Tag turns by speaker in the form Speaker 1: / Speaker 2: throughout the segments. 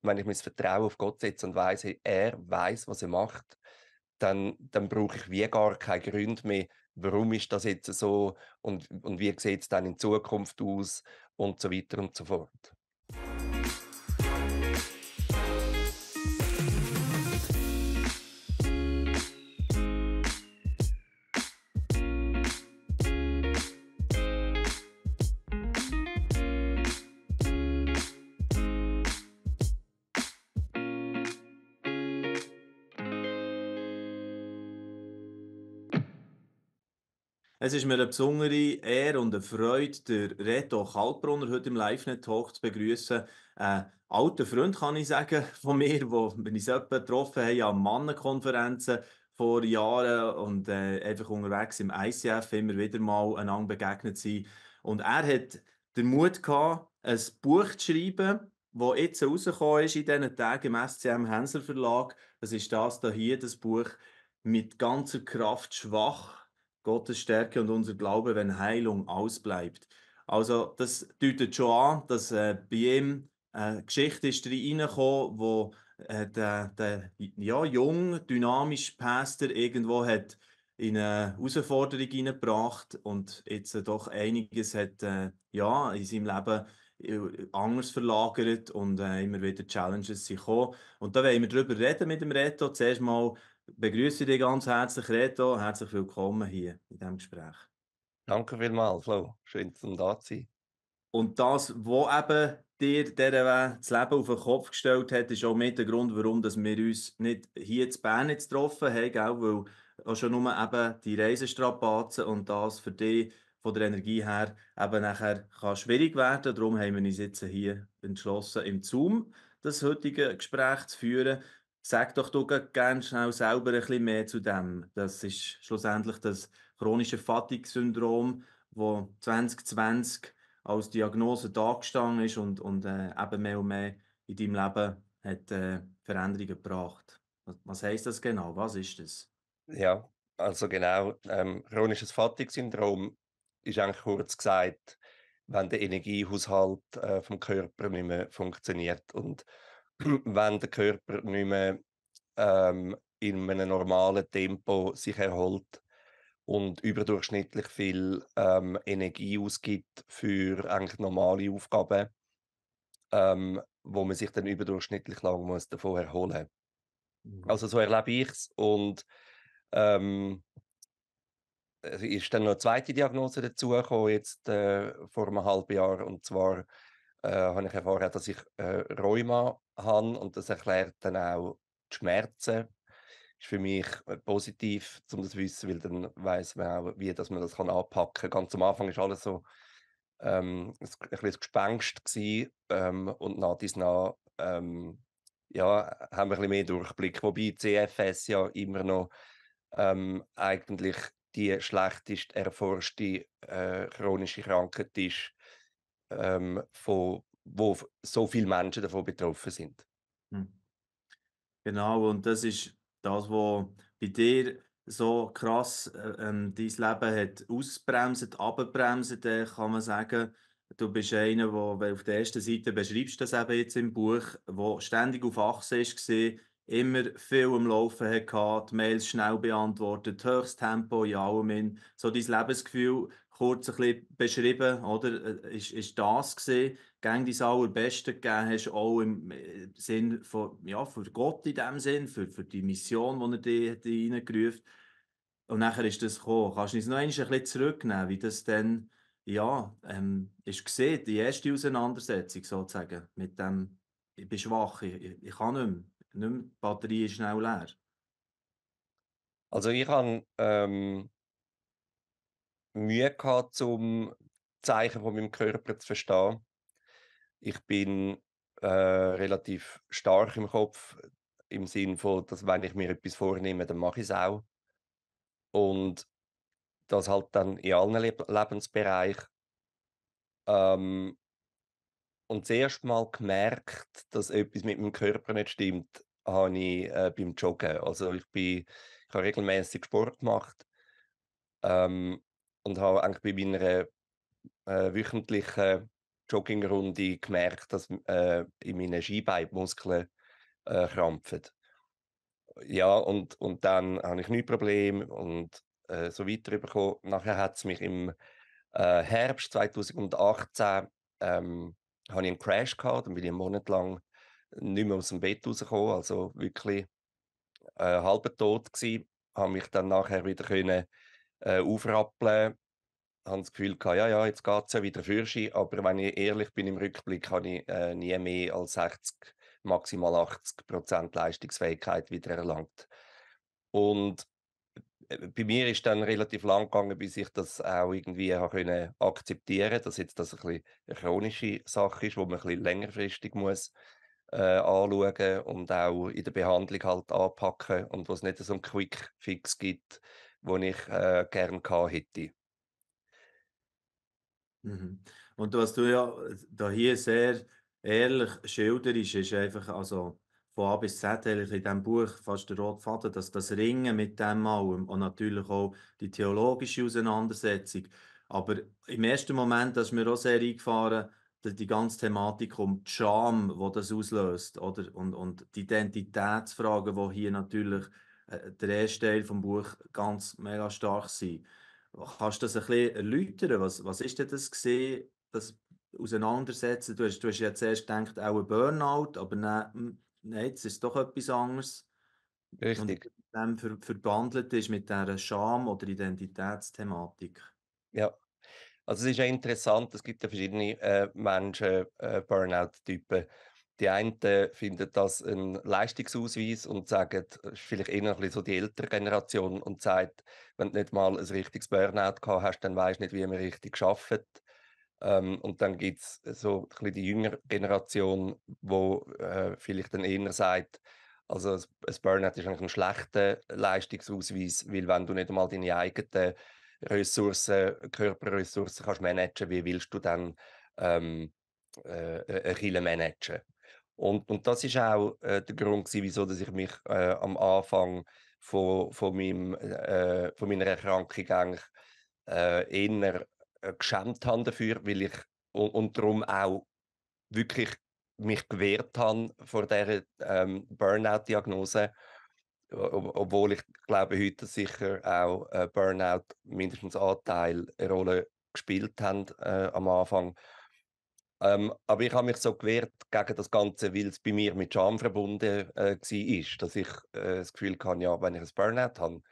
Speaker 1: wenn ich mein Vertrauen auf Gott setze und weiss, hey, er weiß, was er macht, dann brauche ich wie gar keine Gründe mehr, warum ist das jetzt so und wie sieht es dann in Zukunft aus und so weiter und so fort.
Speaker 2: Es ist mir eine besondere Ehre und eine Freude, den Reto Kaltbrunner heute im LiveNet-Talk zu begrüßen. Alter Freund, kann ich sagen, von mir, wo wir uns etwa getroffen haben an Mannenkonferenzen vor Jahren und einfach unterwegs im ICF immer wieder mal einander begegnet sind. Und er hat den Mut gehabt, ein Buch zu schreiben, das jetzt rausgekommen ist in diesen Tagen im SCM Hensler Verlag. Das ist das hier, das Buch «Mit ganzer Kraft schwach. Gottes Stärke und unser Glaube, wenn Heilung ausbleibt.» Also das deutet schon an, dass bei ihm eine Geschichte ist reingekommen, wo der ja, jung, dynamische Pastor irgendwo hat in eine Herausforderung hineingebracht und jetzt doch einiges hat ja, in seinem Leben anders verlagert und immer wieder Challenges sind gekommen. Und da wollen wir darüber reden mit dem Reto. Zuerst mal begrüße dich ganz herzlich, Reto. Herzlich willkommen hier in diesem Gespräch.
Speaker 1: Danke vielmals, Flo. Schön, zum da zu sein.
Speaker 2: Und das, was eben dir dieser das Leben auf den Kopf gestellt hat, ist auch mit der Grund, warum dass wir uns nicht hier in Bern jetzt getroffen haben, gell? Weil auch schon nur eben die Reisestrapazen und das für dich von der Energie her eben nachher kann schwierig werden. Darum haben wir uns jetzt hier entschlossen, im Zoom das heutige Gespräch zu führen. Sag doch du gerne schnell selber ein bisschen mehr zu dem. Das ist schlussendlich das chronische Fatigue-Syndrom, das 2020 als Diagnose dagestanden ist und eben mehr und mehr in deinem Leben hat Veränderungen gebracht. Was heisst das genau? Was ist das?
Speaker 1: Ja, also genau, chronisches Fatigue-Syndrom ist eigentlich kurz gesagt, wenn der Energiehaushalt vom Körper nicht mehr funktioniert und wenn der Körper nicht mehr in einem normalen Tempo sich erholt und überdurchschnittlich viel Energie ausgibt für eigentlich normale Aufgaben, wo man sich dann überdurchschnittlich lang muss davon erholen.
Speaker 2: Mhm.
Speaker 1: Also so erlebe ich's und ähm, es ist dann noch 'ne zweite Diagnose dazugekommen jetzt, vor einem halben Jahr. Und zwar, habe ich erfahren, dass ich, Rheuma habe und das erklärt dann auch die Schmerzen. Ist für mich, positiv, um das zu wissen, weil dann weiss man auch, wie dass man das anpacken kann. Ganz am Anfang ist alles so, 'n bisschen ein Gespenst gsi, und nach dies nach, ja, haben wir ein bisschen mehr Durchblick. Wobei CFS ja immer noch, eigentlich die schlechtest erforschte, chronische Krankheit ist, von wo so viele Menschen davon betroffen sind.
Speaker 2: Mhm. Genau, und das ist das, was bei dir so krass dein Leben hat ausbremset, abgebremst, kann man sagen. Du bist einer, der, weil auf der ersten Seite beschreibst du das eben jetzt im Buch, der ständig auf Achse war, immer viel am Laufen hatte, die Mails schnell beantwortet, höchstes Tempo in allem. So dein Lebensgefühl kurz ein bisschen beschrieben, oder? Ist das gesehen? Gäng dein Allerbeste gegeben hast, auch im Sinn von, ja, für Gott in dem Sinn, für die Mission, die er dir hat reingerufen. Und nachher ist das gekommen. Kannst du uns noch einmal ein bisschen zurücknehmen, wie das dann, ja, ist gesehen, die erste Auseinandersetzung sozusagen mit dem, ich bin schwach, ich kann nicht mehr, die Batterie ist schnell leer.
Speaker 1: Also, ich habe, Mühe gehabt, zum Zeichen von meinem Körper zu verstehen. Ich bin, relativ stark im Kopf, im Sinn von, dass wenn ich mir etwas vornehme, dann mache ich es auch. Und das halt dann in allen Lebensbereichen. Ähm, und das erste Mal gemerkt, dass etwas mit meinem Körper nicht stimmt, habe ich, beim Joggen. Also, ich habe regelmäßig Sport gemacht, ähm, und habe eigentlich bei meiner, wöchentlichen Joggingrunde gemerkt, dass, in meinen Schienbeinmuskeln, krampfen. Ja, und dann habe ich nie Problem und, so weiterbekommen. Nachher hat es mich im, Herbst 2018, habe ich einen Crash gehabt, dann bin ich 'n Monat lang nicht mehr aus dem Bett rausgekommen, also wirklich, halber tot gsi. Habe mich dann nachher wieder können, aufrappeln, habe das Gefühl gehabt: „Ja, ja, jetzt geht's ja wieder fürschi.“ Aber wenn ich ehrlich bin im Rückblick, habe ich, nie mehr als 60, maximal 80% Leistungsfähigkeit wieder erlangt. Und, bei mir ist dann relativ lang gegangen, bis ich das auch irgendwie habe können akzeptieren, dass jetzt das ein bisschen 'ne chronische Sache ist, wo man ein bisschen längerfristig muss, anschauen und auch in der Behandlung halt anpacken und wo's nicht so 'n Quick Fix gibt, den ich, gern gehabt hätte.
Speaker 2: Mhm. Und was du ja da hier sehr ehrlich schilderst, ist einfach, also von A bis Z eigentlich in diesem Buch fast der rote Faden, dass das Ringen mit dem allem und natürlich auch die theologische Auseinandersetzung. Aber im ersten Moment, da ist mir auch sehr eingefahren, die ganze Thematik um die Scham, die das auslöst, oder? Und die Identitätsfragen, die hier natürlich der erste Teil vom Buch ganz mega stark sind. Kannst du das ein bisschen erläutern? Was ist denn das gesehen, das Auseinandersetzen? Du hast ja zuerst gedacht, auch ein Burnout, aber nein, jetzt ist es doch etwas anderes. Und
Speaker 1: Richtig,
Speaker 2: mit dem verbandelt ist mit dieser Scham- oder Identitätsthematik.
Speaker 1: ja. Also, es ist ja interessant, es gibt ja verschiedene, Menschen, Burnout-Typen. Die einen finden das ein Leistungsausweis und sagen, ist vielleicht eher noch ein bisschen so die ältere Generation und sagt: „Wenn du nicht mal ein richtiges Burnout gehabt hast, dann weisst du nicht, wie man richtig arbeitet.“ Und dann gibt's so ein bisschen die jüngere Generation, wo, vielleicht dann eher sagt: „Also, ein Burnout ist eigentlich ein schlechter Leistungsausweis, weil wenn du nicht einmal deine eigenen Körperressourcen kannst managen, wie willst du dann, ähm, 'ne Kille managen?“ Und das ist auch, der Grund gewesen, wieso dass ich mich, am Anfang von meiner Erkrankung eigentlich, eher, geschämt habe dafür, weil ich und darum auch wirklich mich gewehrt habe vor dieser, Burnout-Diagnose. Obwohl ich glaube heute, dass sicher auch, Burnout mindestens Anteil eine Rolle gespielt haben, am Anfang. Aber ich habe mich so gewehrt gegen das Ganze, weil es bei mir mit Scham verbunden, war, dass ich, das Gefühl hatte, ja, wenn ich ein Burnout habe,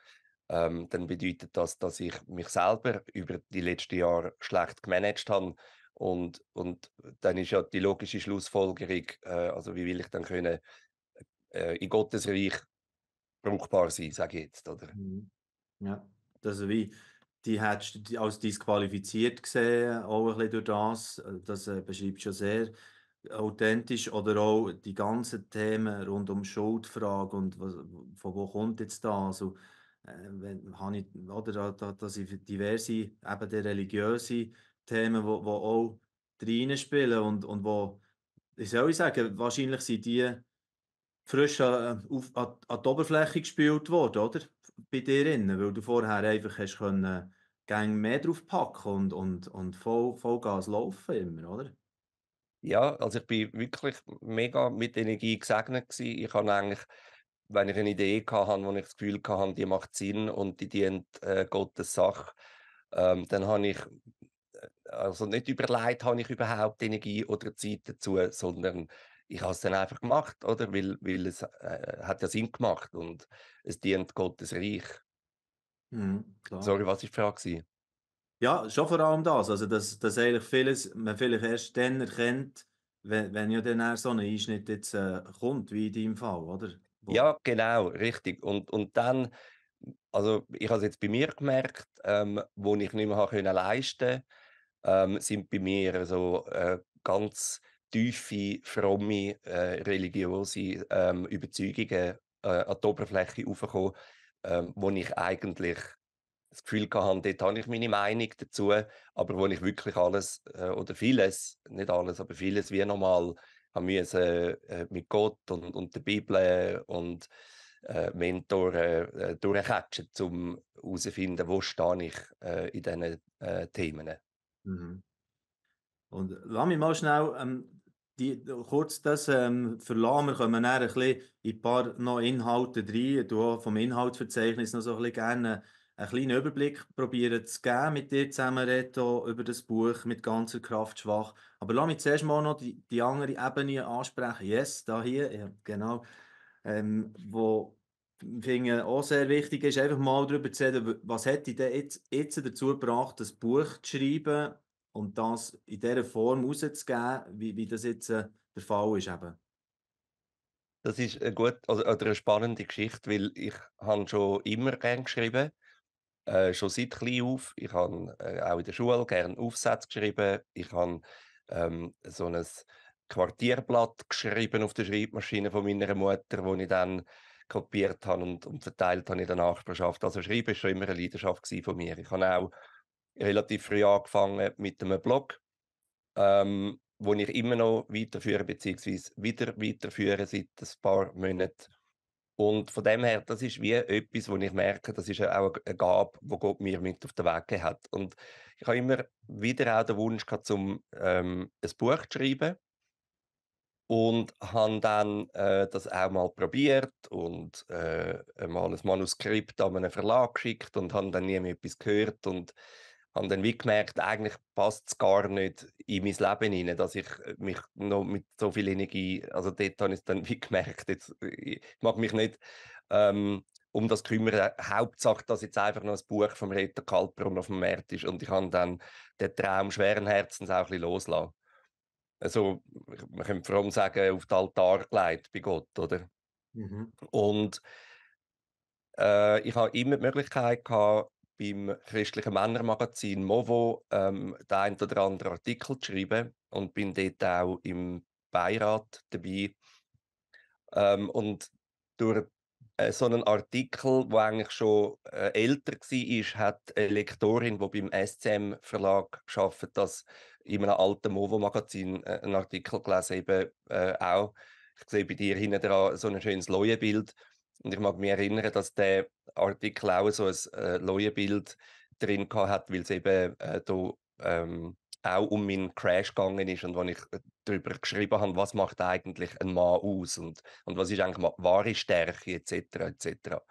Speaker 1: dann bedeutet das, dass ich mich selber über die letzten Jahre schlecht gemanagt habe. Und dann ist ja die logische Schlussfolgerung, also wie will ich dann können, in Gottes Reich brauchbar sein, sage ich jetzt, oder?
Speaker 2: Mhm. Ja, also wie, die hättest du als disqualifiziert gesehen, auch ein bisschen durch das, das beschreibst du ja sehr authentisch, oder auch die ganzen Themen rund um Schuldfrage und was, von wo kommt jetzt das? Also, wenn, habe ich, oder da sind diverse, eben die religiöse Themen, wo auch reinspielen und wo, wie soll ich sagen, wahrscheinlich sind die frisch an die Oberfläche gespült worden, oder? Bei dir innen, weil du vorher einfach hast können gäng mehr drauf packen und Vollgas laufen immer, oder?
Speaker 1: Ja, also ich bin wirklich mega mit Energie gesegnet gewesen. Ich habe eigentlich, wenn ich eine Idee hatte, wo ich das Gefühl hatte, die macht Sinn und die dient, Gottes Sache, dann habe ich also nicht überlegt, habe ich überhaupt Energie oder Zeit dazu, sondern ich habe es dann einfach gemacht, oder? Weil es, hat ja Sinn gemacht und es dient Gottes Reich.
Speaker 2: Mhm, klar.
Speaker 1: Sorry, was war die Frage gewesen?
Speaker 2: Ja, schon vor allem das. Also, dass eigentlich vieles man vielleicht erst dann erkennt, wenn ja dann auch so ein Einschnitt jetzt, kommt, wie in deinem Fall, oder? Wo
Speaker 1: Ja, genau, richtig. Und dann also, ich habe es jetzt bei mir gemerkt, wo ich nicht mehr habe können leisten, sind bei mir so, ganz tiefe, fromme, religiöse, Überzeugungen, an die Oberfläche raufgekommen, wo ich eigentlich das Gefühl hatte, dort habe ich meine Meinung dazu, aber wo ich wirklich alles, oder vieles, nicht alles, aber vieles wie normal habe müssen, mit Gott und der Bibel und, Mentoren, durchcatchen, um herauszufinden, wo stehe ich, in diesen, Themen.
Speaker 2: mhm. Und lass mich mal schnell kurz das verlassen. Wir kommen dann ein bisschen in ein paar noch Inhalte rein. Du auch vom Inhaltsverzeichnis noch so ein bisschen gerne einen kleinen Überblick probieren zu geben mit dir zusammen, Reto, über das Buch «Mit ganzer Kraft schwach». Aber lass mich zuerst mal noch die andere Ebene ansprechen. Yes, da hier, ja, genau. Wo ich finde auch sehr wichtig ist, einfach mal darüber zu reden, was hat dich denn jetzt dazu gebracht, das Buch zu schreiben und das in dieser Form rauszugeben, wie das jetzt der Fall ist eben.
Speaker 1: Das ist 'ne gut oder 'ne spannende Geschichte, weil ich habe schon immer gern geschrieben, schon seit klein auf. Ich habe, auch in der Schule gern Aufsätze geschrieben. Ich habe, so 'n Quartierblatt geschrieben auf der Schreibmaschine von meiner Mutter, wo ich dann kopiert habe und verteilt habe in der Nachbarschaft. Also, Schreiben war schon immer eine Leidenschaft von mir. Ich habe auch relativ früh angefangen mit einem Blog, wo ich immer noch weiterführe beziehungsweise wieder weiterführe seit ein paar Monaten. Und von dem her, das ist wie etwas, wo ich merke, das ist ja auch eine Gabe, wo Gott mir mit auf den Weg gegeben hat. Und ich habe immer wieder auch den Wunsch gehabt, ein Buch zu schreiben und habe dann, das auch mal probiert und, mal 'n Manuskript an einen Verlag geschickt und habe dann nie mehr etwas gehört und habe dann wie gemerkt, eigentlich passt's gar nicht in mein Leben hinein, dass ich, mich noch mit so viel Energie also, dort habe ich's dann wie gemerkt, jetzt, ich mag mich nicht, um das kümmern. Hauptsache, dass jetzt einfach noch ein Buch vom Reto Kaltbrunn auf dem Markt ist und ich habe dann den Traum schweren Herzens auch ein bisschen losgelassen. Also, man könnte fromm sagen, auf den Altar gelegt bei Gott, oder?
Speaker 2: Mhm.
Speaker 1: Und, ich habe immer die Möglichkeit gehabt, beim christlichen Männermagazin «Movo», den einen oder anderen Artikel zu schreiben und bin dort auch im Beirat dabei. Und durch, so einen Artikel, der eigentlich schon, älter war, hat eine Lektorin, die beim SCM Verlag arbeitet, das in einem alten Movo-Magazin, 'n Artikel gelesen, eben, auch ich sehe bei dir hinten dran so ein schönes Leuenbild und ich mag mich erinnern, dass der Artikel auch so ein Leuenbild drin hat, weil es eben, da, auch um meinen Crash gegangen ist und wo ich, darüber geschrieben habe, was macht eigentlich ein Mann aus und was ist eigentlich wahre Stärke et cetera, et cetera.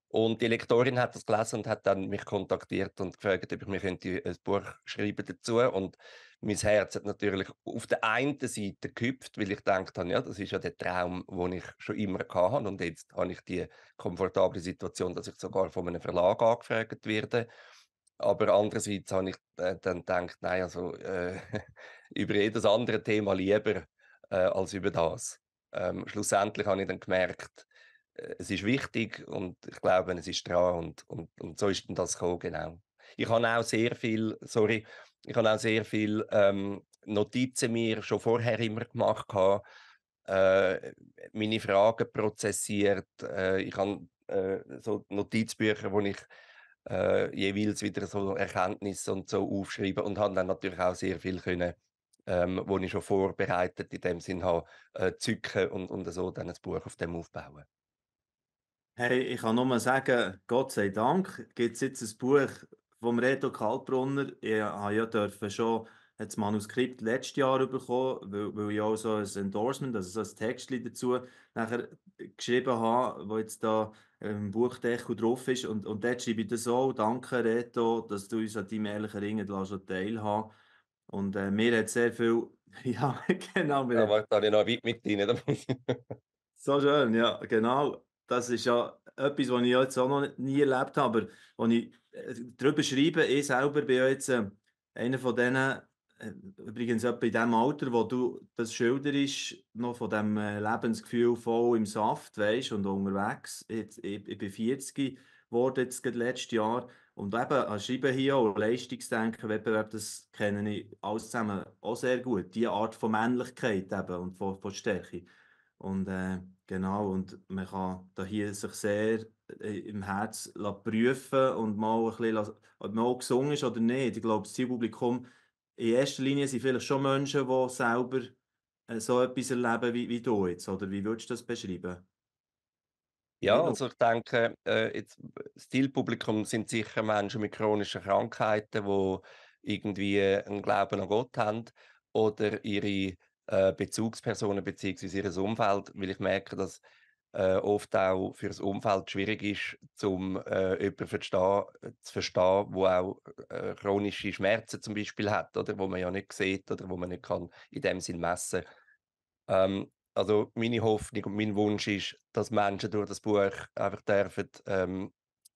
Speaker 1: Und die Lektorin hat das gelesen und hat dann mich kontaktiert und gefragt, ob ich mir könnte ein Buch schreiben dazu. Und mein Herz hat natürlich auf der einen Seite gehüpft, weil ich gedacht habe, ja, das ist ja der Traum, den ich schon immer hatte. Und jetzt habe ich die komfortable Situation, dass ich sogar von einem Verlag angefragt werde. Aber andererseits habe ich, dann gedacht: „Nein, also, über jedes andere Thema lieber, als über das.“ Schlussendlich habe ich dann gemerkt, es ist wichtig und ich glaube, es ist dran und so ist dann das gekommen, genau. Ich habe auch sehr viel sorry, ich habe auch sehr viel, Notizen mir schon vorher immer gemacht gehabt, meine Fragen prozessiert. Ich habe, so Notizbücher, wo ich jeweils wieder so Erkenntnisse und so aufschreiben und habe dann natürlich auch sehr viel können, wo ich schon vorbereitet in dem Sinn habe, zücken und so dann ein Buch auf dem aufbauen.
Speaker 2: Hey, ich kann nur sagen, Gott sei Dank gibt es jetzt ein Buch vom Reto Kaltbrunner. Ich habe ja dürfen schon das Manuskript letztes Jahr bekommen, weil ich auch so ein Endorsement, also so ein Textchen dazu nachher geschrieben habe, wo jetzt da im Buchdeckel drauf ist. Und dort schreibe ich das auch. Danke, Reto, dass du uns an deinem ehrlichen Ringen teilhaben lässt. Und mir hat sehr viel, ja, genau,
Speaker 1: Da
Speaker 2: mir hat
Speaker 1: war da habe ich noch weit mit rein, da muss ich
Speaker 2: so schön, ja, genau. Das ist ja etwas, was ich ja jetzt auch noch nie erlebt habe, aber als ich, darüber schreibe, ich selber bin ja jetzt, einer von denen, übrigens etwa in dem Alter, wo du das schilderst, noch von dem, Lebensgefühl voll im Saft, weisst, und unterwegs. Jetzt ich bin 40 geworden jetzt gerade letztes Jahr und eben an Schreiben hier auch, Leistungsdenken, Wettbewerb, das kenne ich alles zusammen auch sehr gut. Die Art von Männlichkeit eben und von Stärke. Und, genau, und man kann da hier sich sehr, im Herz prüfen und mal ein bisschen ob man auch gesungen ist oder nicht. Ich glaube, das Zielpublikum in erster Linie sind vielleicht schon Menschen, die selber, so etwas erleben wie du jetzt, oder wie würdest du das beschreiben?
Speaker 1: Ja,
Speaker 2: Nicht nur
Speaker 1: also ich denke, jetzt das Zielpublikum sind sicher Menschen mit chronischen Krankheiten, die irgendwie einen Glauben an Gott haben oder ihre, Bezugspersonen beziehungsweise ihr Umfeld, weil ich merke, dass, oft auch für das Umfeld schwierig ist, jemanden zu verstehen, wo auch, chronische Schmerzen zum Beispiel hat, oder, wo man ja nicht sieht oder wo man nicht kann in dem Sinn messen. Also meine Hoffnung und mein Wunsch ist, dass Menschen durch das Buch einfach dürfen,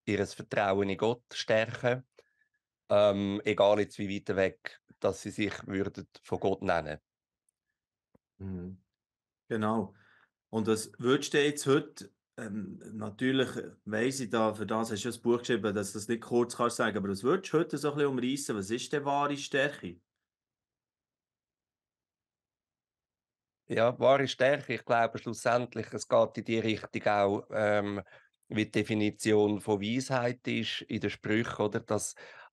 Speaker 1: ihres Vertrauen in Gott stärken, egal jetzt wie weit weg, dass sie sich würden von Gott nennen.
Speaker 2: Mhm. Genau. Und was würdest du jetzt heute, natürlich weiss ich da, für das hast du ja das Buch geschrieben, dass du das nicht kurz kannst sagen, aber was würdest du heute so ein bisschen umreissen? Was ist denn wahre Stärke?
Speaker 1: Ja, wahre Stärke, ich glaube schlussendlich, es geht in die Richtung auch, wie die Definition von Weisheit ist in den Sprüchen, oder?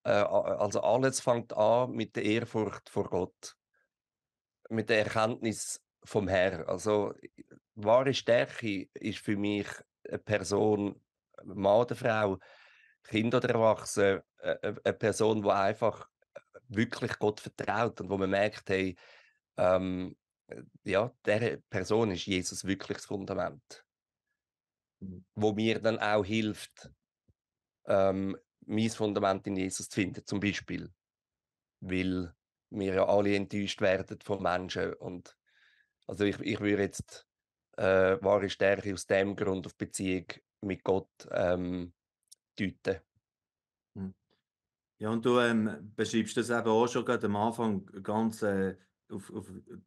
Speaker 1: Also alles fängt an mit der Ehrfurcht vor Gott, mit der Erkenntnis vom Herrn. Also wahre Stärke ist für mich eine Person, Mann oder Frau, Kind oder Erwachsen, 'ne Person, die einfach wirklich Gott vertraut und wo man merkt, hey, ähm, ja, dieser Person ist Jesus wirklich das Fundament,
Speaker 2: Mhm.
Speaker 1: wo mir dann auch hilft, mein Fundament in Jesus zu finden, zum Beispiel, weil wir ja alle enttäuscht werden von Menschen und also ich würde jetzt, wahre Stärke aus dem Grund auf Beziehung mit Gott, deuten.
Speaker 2: Mhm. Ja, und du, beschreibst das eben auch schon gerade am Anfang ganz, auf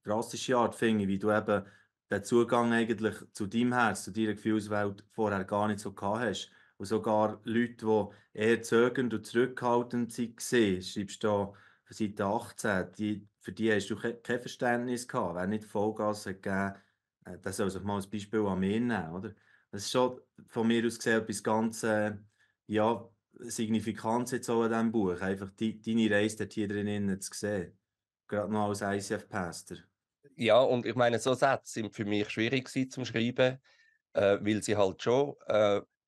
Speaker 2: drastische Art, finde ich, wie du eben den Zugang eigentlich zu deinem Herz, zu deiner Gefühlswelt vorher gar nicht so gehabt hast. Und sogar Leute, die eher zögernd und zurückhaltend waren, schreibst du da auf Seite 18, für die hast du kein Verständnis gehabt. Wer nicht Vollgas hat gegeben, der soll sich mal als Beispiel an mich nehmen, oder? Das ist schon von mir aus gesehen etwas ganz, ja, Signifikanz jetzt auch an diesem Buch, einfach deine Reise dort hier drinnen zu sehen, gerade noch als ICF-Pastor.
Speaker 1: Ja, und ich meine, so Sätze sind für mich schwierig gewesen zum Schreiben, weil sie halt schon,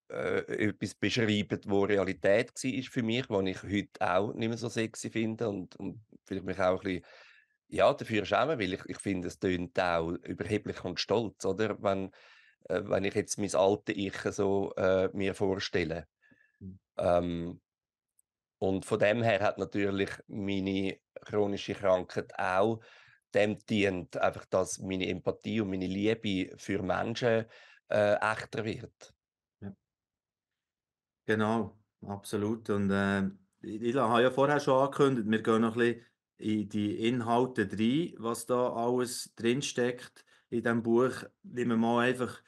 Speaker 1: etwas beschreiben, wo Realität ist für mich, was ich heute auch nicht mehr so sexy finde und vielleicht mich auch ein bisschen, ja, dafür schäme, weil ich finde, es tönt auch überheblich und stolz, oder? Wenn ich jetzt mein altes Ich so, mir vorstelle.
Speaker 2: Mhm.
Speaker 1: Ähm, und von dem her hat natürlich meine chronische Krankheit auch dem dient, einfach, dass meine Empathie und meine Liebe für Menschen, echter wird.
Speaker 2: Ja, genau, absolut. Und ich habe ja vorher schon angekündigt, wir gehen noch ein bisschen in die Inhalte rein, was da alles drinsteckt in diesem Buch. Nehmen wir mal einfach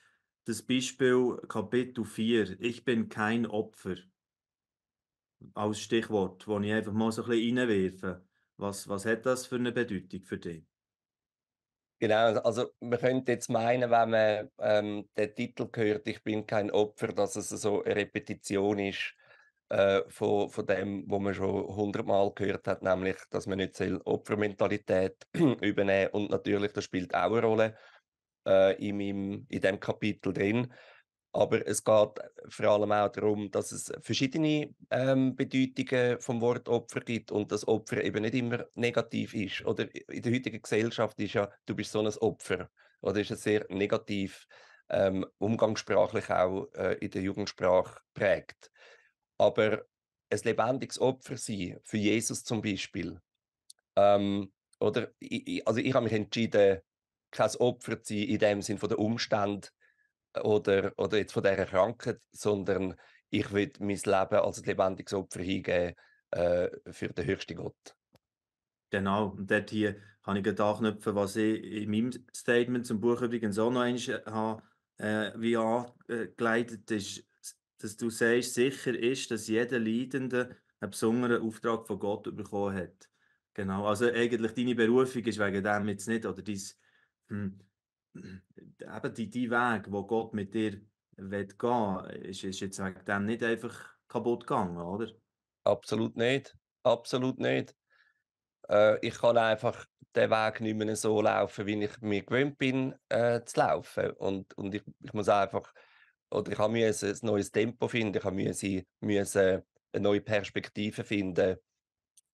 Speaker 2: das Beispiel Kapitel 4. Ich bin kein Opfer, als Stichwort, wo ich einfach mal so ein bisschen reinwerfe. Was hat das für eine Bedeutung für dich?
Speaker 1: Genau, also man könnte jetzt meinen, wenn man, den Titel hört: „Ich bin kein Opfer“, dass es so 'ne Repetition ist, von dem, wo man schon hundertmal gehört hat, nämlich, dass man nicht Opfermentalität übernehmen und natürlich, das spielt auch eine Rolle, in dem Kapitel drin. Aber es geht vor allem auch darum, dass es verschiedene, Bedeutungen vom Wort Opfer gibt und das Opfer eben nicht immer negativ ist. Oder in der heutigen Gesellschaft ist ja: „Du bist so ein Opfer“, oder ist es sehr negativ, umgangssprachlich auch, in der Jugendsprache prägt. Aber ein lebendiges Opfer sein, für Jesus zum Beispiel, oder also ich habe mich entschieden, kein Opfer zu sein in dem Sinn von den Umständen oder jetzt von dieser Krankheit, sondern ich will mein Leben als ein lebendiges Opfer hingeben, für den höchsten Gott.
Speaker 2: Genau, und dort hier kann ich gerade anknüpfen, was ich in meinem Statement zum Buch übrigens auch noch einmal habe, wie angeleitet ist, dass du sagst, sicher ist, dass jeder Leidende einen besonderen Auftrag von Gott bekommen hat. Genau, also eigentlich deine Berufung ist wegen dem jetzt nicht, oder hm, eben die Weg, wo Gott mit dir will gehen, ist jetzt wegen dem nicht einfach kaputt gegangen, oder?
Speaker 1: Absolut nicht, absolut nicht. Ich kann einfach den Weg nicht mehr so laufen, wie ich mir gewöhnt bin, zu laufen. Und ich muss einfach oder ich habe müssen ein neues Tempo finden, ich habe müssen eine neue Perspektive finden,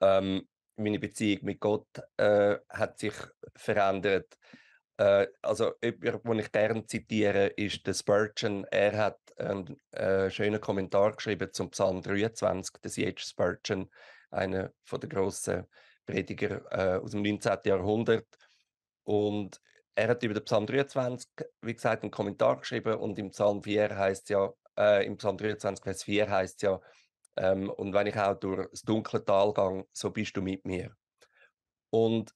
Speaker 1: ähm, meine Beziehung mit Gott, hat sich verändert. Also jemand, den ich gerne zitiere, ist der Spurgeon. Er hat einen, schönen Kommentar geschrieben zum Psalm 23, der C.H. Spurgeon, einer von der grossen Prediger, aus dem 19. Jahrhundert. Und er hat über den Psalm 23, wie gesagt, einen Kommentar geschrieben und im Psalm 4 heißt ja im Psalm 23, Vers 4 heißt ja: „Und wenn ich auch durch das dunkle Tal gehe, so bist du mit mir.“ Und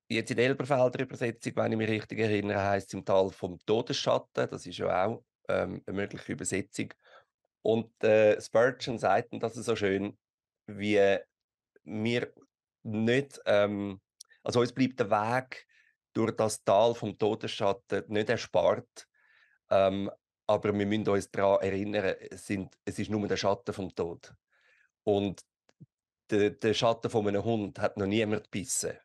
Speaker 1: jetzt in der Elberfelder Übersetzung, wenn ich mich richtig erinnere, heisst es im Tal vom Todesschatten. Das ist ja auch, 'ne mögliche Übersetzung. Und, Spurgeon sagt das so schön, wie wir nicht, also uns bleibt der Weg durch das Tal vom Todesschatten nicht erspart, ähm, aber wir müssen uns daran erinnern, es ist nur der Schatten vom Tod. Und der Schatten von einem Hund hat noch niemand gebissen.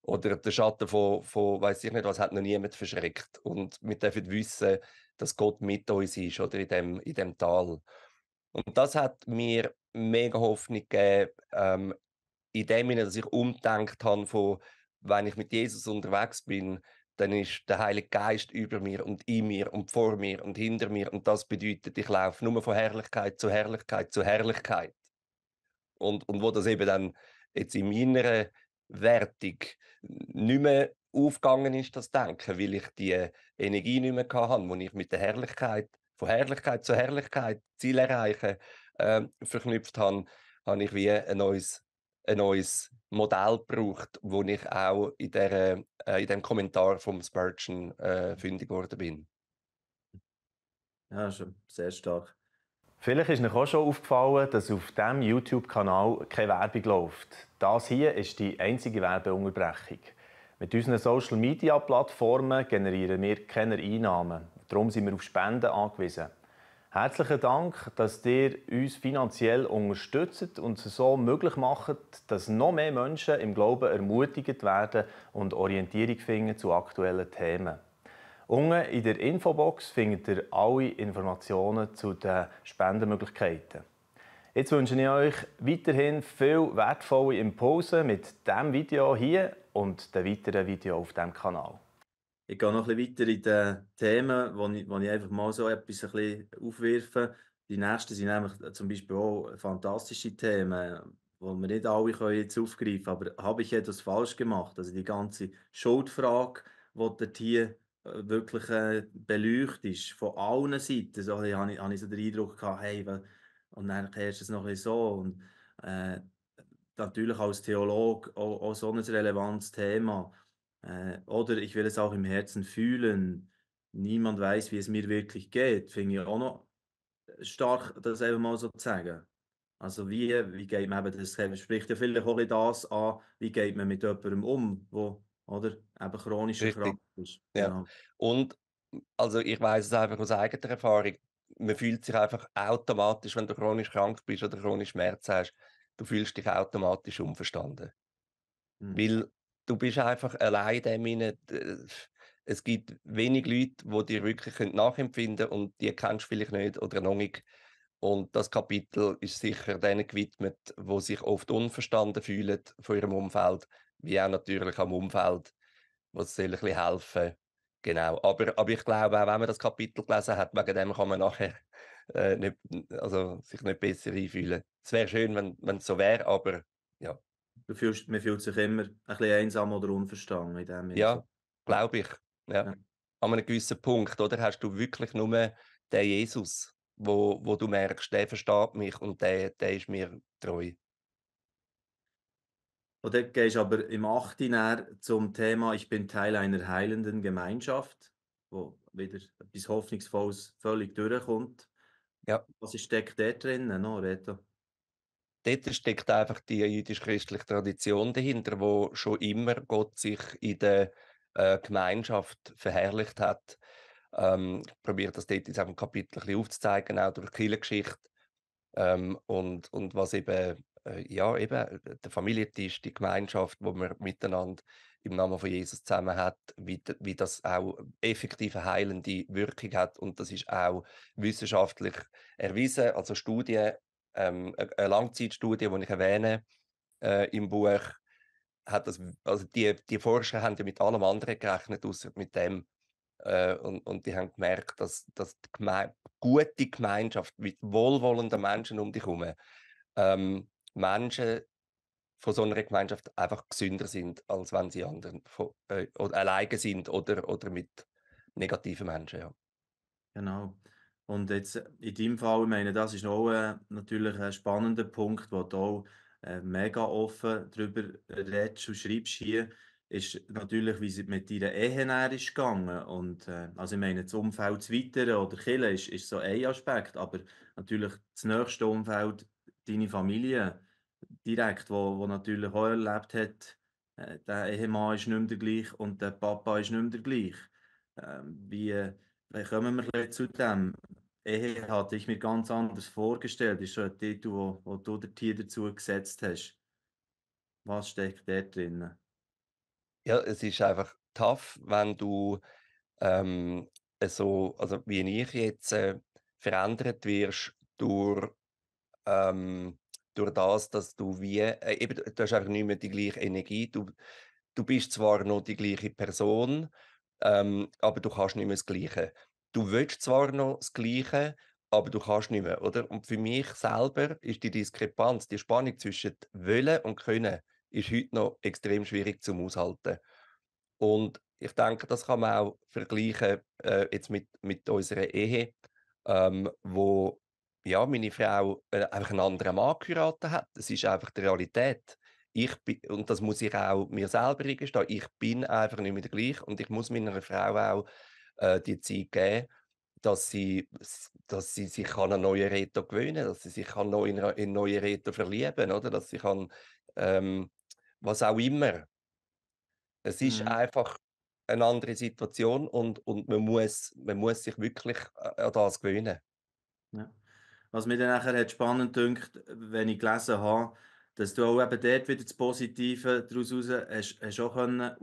Speaker 1: Oder der Schatten von weiss ich nicht was, hat noch niemand verschreckt. Und wir dürfen wissen, dass Gott mit uns ist, oder in dem Tal. Und das hat mir mega Hoffnung gegeben, in dem Sinne, dass ich umgedenkt habe von: Wenn ich mit Jesus unterwegs bin, dann ist der Heilige Geist über mir und in mir und vor mir und hinter mir. Und das bedeutet, ich laufe nur von Herrlichkeit zu Herrlichkeit zu Herrlichkeit. Und wo das eben dann jetzt in meiner Wertung nicht mehr aufgegangen ist, das Denken, weil ich die Energie nicht mehr hatte, wo ich mit der Herrlichkeit von Herrlichkeit zu Herrlichkeit, Ziel erreichen, verknüpft habe, habe ich wie ein neues Modell gebraucht, wo ich auch in dem Kommentar vom Spurgeon, fündig geworden bin.
Speaker 2: Ja, schon sehr stark.
Speaker 3: Vielleicht ist euch auch schon aufgefallen, dass auf diesem YouTube-Kanal keine Werbung läuft. Das hier ist die einzige Werbeunterbrechung. Mit unseren Social-Media-Plattformen generieren wir keine Einnahmen. Darum sind wir auf Spenden angewiesen. Herzlichen Dank, dass ihr uns finanziell unterstützt und es so möglich macht, dass noch mehr Menschen im Glauben ermutigt werden und Orientierung finden zu aktuellen Themen. Unten in der Infobox findet ihr alle Informationen zu den Spendenmöglichkeiten. Jetzt wünsche ich euch weiterhin viel wertvolle Impulse mit diesem Video hier und den weiteren Videos auf diesem Kanal.
Speaker 2: Ich gehe noch ein bisschen weiter in den Themen, wo ich einfach mal so etwas ein bisschen aufwerfe. Die nächsten sind nämlich zum Beispiel auch fantastische Themen, die wir nicht alle jetzt aufgreifen können. Aber habe ich etwas falsch gemacht? Also die ganze Schuldfrage, die dort hier wirklich beleuchtet ist, von allen Seiten. So habe ich so den Eindruck gehabt, hey, und dann erst es noch ein bisschen so. Und äh, natürlich als Theologe auch so ein relevantes Thema. Oder ich will es auch im Herzen fühlen. Niemand weiß, wie es mir wirklich geht. Finde ich auch noch stark, das einfach mal so zu sagen. Also wie geht man eben, das spricht ja vielleicht auch ein bisschen das an, wie geht man mit jemandem um, wo, oder, eben chronischer
Speaker 1: Richtig,
Speaker 2: krank ist.
Speaker 1: ja.
Speaker 2: Genau.
Speaker 1: Und also, ich weiss es einfach aus eigener Erfahrung, man fühlt sich einfach automatisch, wenn du chronisch krank bist oder chronisch Schmerzen hast, du fühlst dich automatisch unverstanden.
Speaker 2: Mhm.
Speaker 1: Weil du bist einfach allein in dem hinein, es gibt wenig Leute, die dir wirklich nachempfinden können und die kennst du vielleicht nicht oder noch nicht. Und das Kapitel ist sicher denen gewidmet, die sich oft unverstanden fühlen von ihrem Umfeld, wie auch natürlich am Umfeld, was soll ein bisschen helfen. Genau. Aber ich glaube, auch wenn man das Kapitel gelesen hat, wegen dem kann man nachher nicht, also sich nicht besser einfühlen. Es wäre schön, wenn es so wäre, aber ja.
Speaker 2: Man fühlt sich immer ein bisschen einsam oder unverstanden in dem Sinne.
Speaker 1: Ja,
Speaker 2: So. Ja.
Speaker 1: glaube ich, ja.
Speaker 2: Ja.
Speaker 1: An einem gewissen Punkt, oder, hast du wirklich nur den Jesus, wo du merkst, der versteht mich und der ist mir treu.
Speaker 2: Und dann gehst du aber im 8. näher zum Thema „Ich bin Teil einer heilenden Gemeinschaft“, wo wieder etwas Hoffnungsvolles völlig durchkommt.
Speaker 1: Ja,
Speaker 2: Was steckt dort drinnen noch, Reto?
Speaker 1: dort steckt einfach die jüdisch-christliche Tradition dahinter, wo schon immer Gott sich in der, Gemeinschaft verherrlicht hat. Ich probiere das dort in diesem Kapitel ein bisschen aufzuzeigen, auch durch die Kirchengeschichte. Und was eben, ja, eben, der Familientisch, die Gemeinschaft, wo man miteinander im Namen von Jesus zusammen hat, wie das auch effektive heilende Wirkung hat. Und das ist auch wissenschaftlich erwiesen. Also Studien, eine Langzeitstudie, die ich erwähne im Buch, hat das, also die Forscher haben ja mit allem anderen gerechnet, ausser mit dem. Und die haben gemerkt, dass die gute Gemeinschaft mit wohlwollenden Menschen um dich herum, Menschen von so einer Gemeinschaft einfach gesünder sind, als wenn sie oder alleine sind oder mit negativen Menschen, ja.
Speaker 2: Genau. Und jetzt in deinem Fall, ich meine, das ist auch natürlich ein spannender Punkt, wo du auch mega offen darüber redest und schreibst hier, ist natürlich, wie es mit deiner Ehe näher ist gegangen. Und also ich meine, das Umfeld, das Weitere oder Kirche ist so ein Aspekt, aber natürlich das nächste Umfeld, deine Familie direkt, wo natürlich auch erlebt hat, der Ehemann ist nicht mehr der gleiche und der Papa ist nicht mehr der gleiche. Wie kommen wir ein bisschen zu dem? Ehe hatte ich mir ganz anders vorgestellt. Ist so ein Titel, wo du dir hier dazu gesetzt hast. Was steckt da drin?
Speaker 1: Ja, es ist einfach tough, wenn du, also wie ich jetzt, verändert wirst ähm, durch das, dass du eben, du hast einfach nicht mehr die gleiche Energie. Du bist zwar noch die gleiche Person, aber du kannst nicht mehr das Gleiche. Du willst zwar noch das Gleiche, aber du kannst nicht mehr, oder? Und für mich selber ist die Diskrepanz, die Spannung zwischen Wollen und Können, ist heute noch extrem schwierig zum Aushalten. Und ich denke, das kann man auch vergleichen, jetzt mit unserer Ehe, wo, ja, meine Frau, einfach einen anderen Mann geheiratet hat. Das ist einfach die Realität. Und das muss ich auch mir selber eingestehen, ich bin einfach nicht mehr der gleiche und ich muss meiner Frau auch, die Zeit geben, dass sie sich an einen neuen Reto gewöhnen kann, dass sie sich an in neue Reto verlieben, oder? Dass sie kann, was auch immer. Es ist
Speaker 2: Mhm.
Speaker 1: einfach eine andere Situation und man muss sich wirklich a an das gewöhnen.
Speaker 2: Ja. Was mir dann nachher hat spannend dünkt, wenn ich gelesen habe, dass du auch eben dort wieder das Positive daraus hast auch können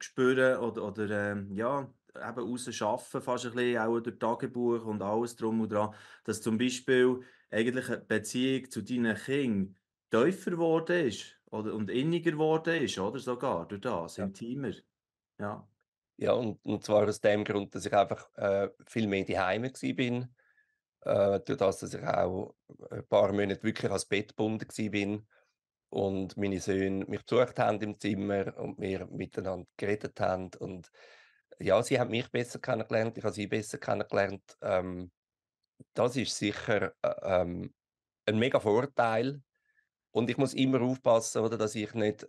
Speaker 2: spüren oder ja, eben raus schaffen, fast ein bisschen, auch durch Tagebuch und alles drum und dran, dass zum Beispiel eigentlich eine Beziehung zu deinen Kindern tiefer geworden ist oder, und inniger geworden ist, oder sogar durch das,
Speaker 1: Ja.
Speaker 2: intimer. Ja.
Speaker 1: Ja, und zwar aus dem Grund, dass ich einfach, viel mehr daheim bin, durch das, dass ich auch ein paar Monate wirklich ans Bett gebunden bin und meine Söhne mich besucht haben im Zimmer und wir miteinander geredet haben. Und ja, sie haben mich besser kennengelernt, ich habe sie besser kennengelernt. Das ist sicher, 'n mega Vorteil. Und ich muss immer aufpassen, oder, dass ich nicht,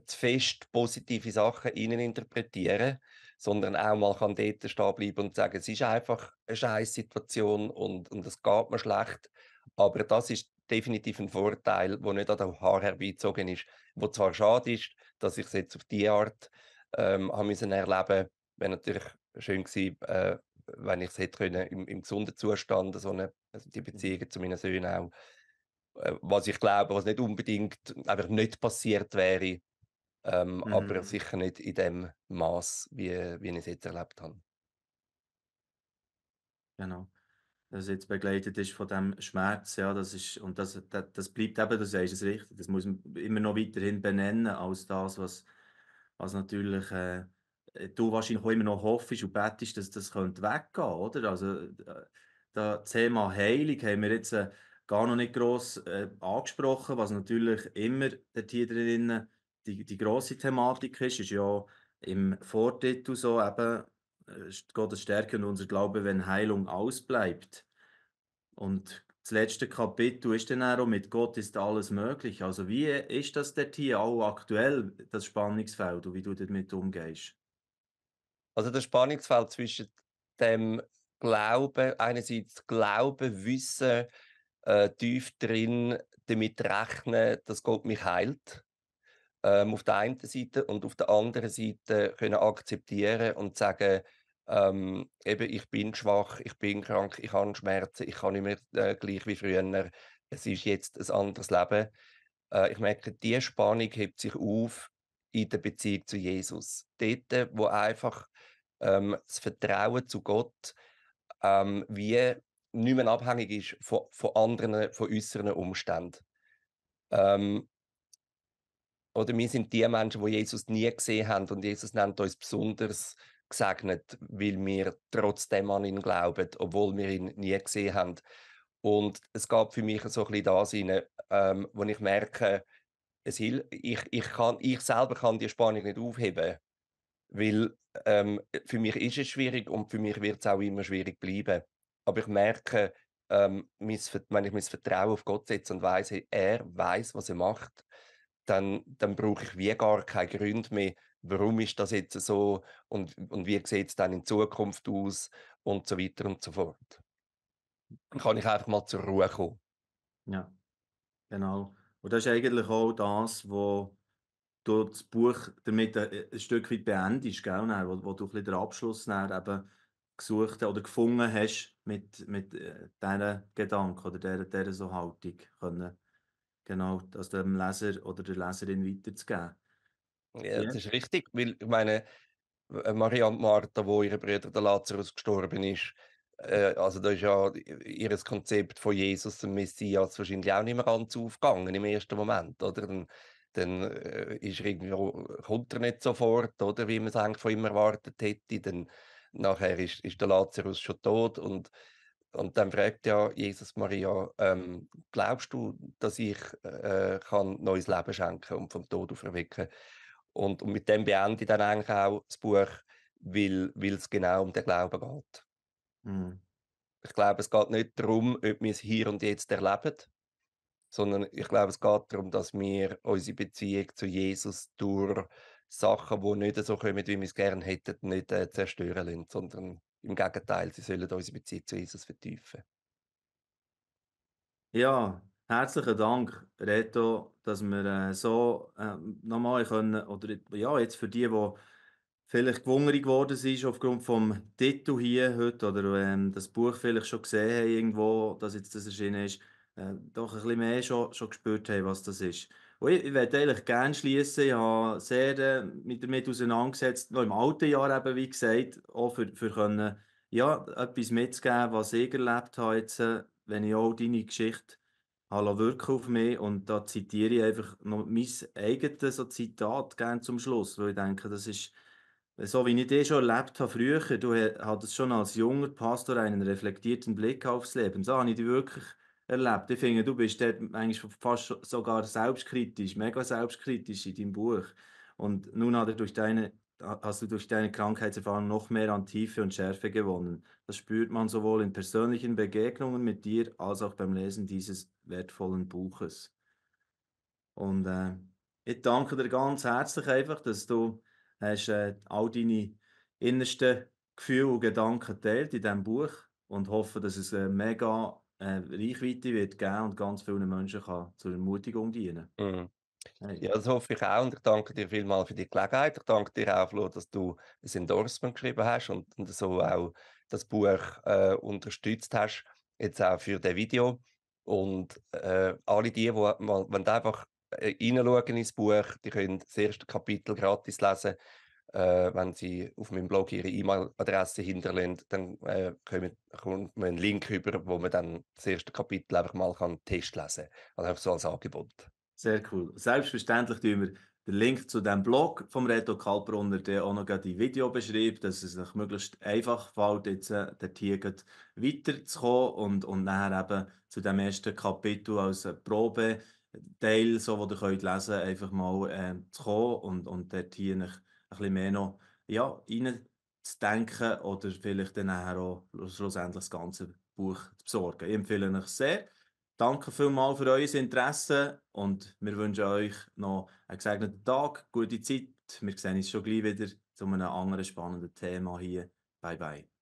Speaker 1: zu fest positive Sachen interpretiere, sondern auch mal kann dort stehen bleiben und sagen: „Es ist einfach eine Scheiß-Situation und es geht mir schlecht.“ Aber das ist definitiv ein Vorteil, der nicht an den Haaren herbeizogen ist. Wo zwar schade ist, dass ich es jetzt auf die Art, habe müssen erleben. Wäre natürlich schön gewesen, wenn ich es hätte können im gesunden Zustand, also die Beziehungen zu meinen Söhnen auch, was ich glaube, was nicht unbedingt einfach nicht passiert wäre, aber
Speaker 2: Mhm.
Speaker 1: sicher nicht in dem Maß, wie ich es jetzt erlebt habe.
Speaker 2: Genau. Das jetzt begleitet ist von dem Schmerz, ja, das ist und das bleibt eben, du sagst es richtig, das muss man immer noch weiterhin benennen als das, was natürlich, du wahrscheinlich auch immer noch hoffst und betest, dass das könnte weggehen, oder? Also, das Thema Heilung haben wir jetzt, gar noch nicht gross, angesprochen, was natürlich immer dort hier drinnen die grosse Thematik ist ja im Vortitel so eben, Gottes Stärke und unser Glaube, wenn Heilung ausbleibt. Und das letzte Kapitel ist dann auch mit Gott ist alles möglich. Also wie ist das dort hier auch aktuell, das Spannungsfeld und wie du damit umgehst?
Speaker 1: Also, das Spannungsfeld zwischen dem Glauben einerseits Glauben, Wissen, tief drin damit rechnen, dass Gott mich heilt, auf der einen Seite und auf der anderen Seite können akzeptieren und sagen, eben: „Ich bin schwach, ich bin krank, ich habe Schmerzen, ich kann nicht mehr, gleich wie früher. Es ist jetzt ein anderes Leben.“ Ich merke, diese Spannung hebt sich auf in der Beziehung zu Jesus. Dort, wo einfach, das Vertrauen zu Gott, wie nicht mehr abhängig ist von anderen, von äußeren Umständen. Ähm, oder wir sind die Menschen, die Jesus nie gesehen haben und Jesus nennt uns besonders gesegnet, weil wir trotzdem an ihn glauben, obwohl wir ihn nie gesehen haben. Und es gab für mich so ein bisschen das rein, wo ich merke, ich selber kann die Spannung nicht aufheben, weil, für mich ist es schwierig und für mich wird es auch immer schwierig bleiben. Aber ich merke, wenn ich mein Vertrauen auf Gott setze und weiss, hey, er weiß, was er macht, dann brauche ich wie gar keine Gründe mehr, warum ist das jetzt so und wie sieht es dann in Zukunft aus und so weiter und so fort. Dann kann ich einfach mal zur Ruhe kommen.
Speaker 2: Ja, genau. Und das ist eigentlich auch das, wo du das Buch damit ein Stück weit beendest, gell, dann, wo du ein bisschen den Abschluss dann eben gesucht oder gefunden hast mit diesen Gedanken oder dieser so Haltung können, genau, das dem Leser oder der Leserin weiterzugeben.
Speaker 1: Ja,
Speaker 2: Ja.
Speaker 1: das ist richtig, weil ich meine, Maria und Martha, wo ihr Bruder der Lazarus gestorben ist, also da ist ja ihr Konzept von Jesus, dem Messias, wahrscheinlich auch nicht mehr ganz aufgegangen im ersten Moment, oder? Dann ist er irgendwo kommt er nicht sofort, oder, wie man es eigentlich von ihm erwartet hätte. Dann nachher ist der Lazarus schon tot und dann fragt ja Jesus Maria: „Glaubst du, dass ich, kann neues Leben schenken und vom Tod auferwecken?“ Und mit dem beende ich dann eigentlich auch das Buch, weil es genau um den Glauben geht.
Speaker 2: Mhm.
Speaker 1: Ich glaube, es geht nicht darum, ob wir es hier und jetzt erleben, sondern ich glaube, es geht darum, dass wir unsere Beziehung zu Jesus durch Sachen, die nicht so kommen, wie wir es gerne hätten, nicht, zerstören lassen, sondern im Gegenteil, sie sollen unsere Beziehung zu Jesus vertiefen.
Speaker 2: Ja, herzlichen Dank, Reto, dass wir so nochmal können, oder ja, jetzt für die, die vielleicht gewungen geworden sind aufgrund vom Titel hier heute oder das Buch vielleicht schon gesehen haben irgendwo, dass jetzt das erschienen ist, doch ein bisschen mehr schon gespürt haben, was das ist. Und ich würde eigentlich gerne schließen. Ich habe sehr mich damit auseinandergesetzt, noch im alten Jahr eben, wie gesagt, auch für können, ja, etwas mitzugeben, was ich erlebt habe jetzt, wenn ich auch deine Geschichte habe wirken auf mich. Und da zitiere ich einfach noch mein eigenes so Zitat gerne zum Schluss, weil ich denke, das ist so, wie ich dich schon erlebt habe früher. Du hattest schon als junger Pastor einen reflektierten Blick aufs Leben. So habe ich dich wirklich erlebt. Ich finde, du bist dort eigentlich fast sogar selbstkritisch, mega selbstkritisch in deinem Buch. Und nun hast du durch deine Krankheitserfahrung noch mehr an Tiefe und Schärfe gewonnen. Das spürt man sowohl in persönlichen Begegnungen mit dir als auch beim Lesen dieses wertvollen Buches. Und ich danke dir ganz herzlich einfach, dass du hast, all deine innersten Gefühle und Gedanken teilt in diesem Buch und hoffe, dass es eine mega Reichweite wird geben und ganz vielen Menschen kann zur Ermutigung dienen.
Speaker 1: Mhm.
Speaker 2: Hey,
Speaker 1: Ja, das hoffe ich auch und ich danke dir vielmals für die Gelegenheit. Ich danke dir auch, Flo, dass du ein Endorsement geschrieben hast und so auch das Buch, unterstützt hast, jetzt auch für das Video. Und, alle die mal wollen einfach, reinschauen ins Buch, die können das erste Kapitel gratis lesen. Wenn sie auf meinem Blog ihre E-Mail-Adresse hinterlassen, dann, kommt man einen Link über, wo man dann das erste Kapitel einfach mal Test lesen kann. Also einfach so als Angebot.
Speaker 2: sehr cool. Selbstverständlich tun wir den Link zu dem Blog vom Reto Kaltbrunner der auch noch gerade in Video beschreibt, dass es euch möglichst einfach fällt, jetzt dort hier gleich weiterzukommen und nachher eben zu dem ersten Kapitel als Probeteil, so, wo ihr könnt lesen, einfach mal zu kommen und dort hier ein bisschen mehr noch ja, reinzudenken oder vielleicht dann nachher auch schlussendlich das ganze Buch zu besorgen. Ich empfehle euch sehr. Danke vielmals für euer Interesse und wir wünschen euch noch einen gesegneten Tag, gute Zeit. Wir sehen uns schon gleich wieder zu einem anderen spannenden Thema hier. Bye bye.